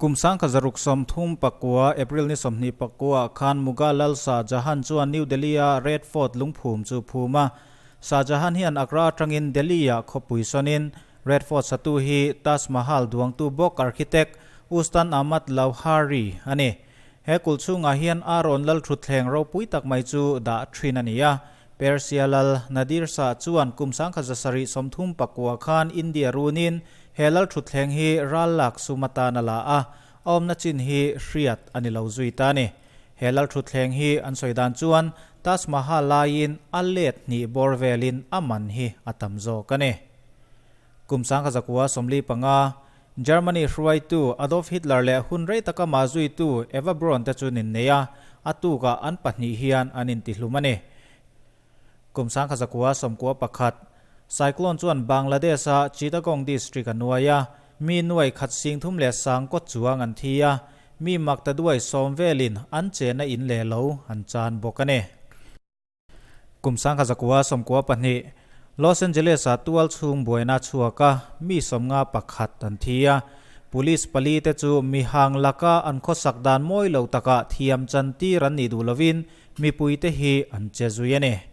Kum 1639, April ni 29 ah khan Mughal lal Shah Jahan chuan New Delhi-a Red Fort lungphum chu phum a. Shah Jahan hian Agra atangin Delhi-ah khawpui sawnin Red Fort satu hi Taj Mahal duangtu bawk architect Ustan Ahmad Lauhari a ni. He kulh chhungah hian Aaron lal thutthleng ropui tak mai chu dah thin a ni a. Persia lal Nadir Shah chuan kum 1739 khan India runin he lal thutthleng hi ral lak sum atan a la a, a awmna chin hi hriat a ni lo zui ta a ni. He lal thutthleng hi an sawi dan chuan Taj Mahal laiin a let hnih bawr velin a man hi a tam zawk a ni. Kum 1945, Germany hruaitu Adolf Hitler leh hun rei taka mah zuitu Eva Braun te chu nin nei a, a tukah an pahnih hian an intihlum a ni. Kum 1991, Cyclone chuan Bangladesh-a Chittagong district a nuai a, mi nuai khat sing thum leh sang kawt chuang an thi a, mi mak ta duai sawm velin an chenna in leh lo an chan bawk a ni. Kum 1992, Los Angeles-ah tual chhung buaina a chhuak a, mi 51 an thi a. Police pali te chu mi hang laka an khawsak dan mawi lo takah thiam chan tir an nih duh lovin mipuite hi an che zui a ni.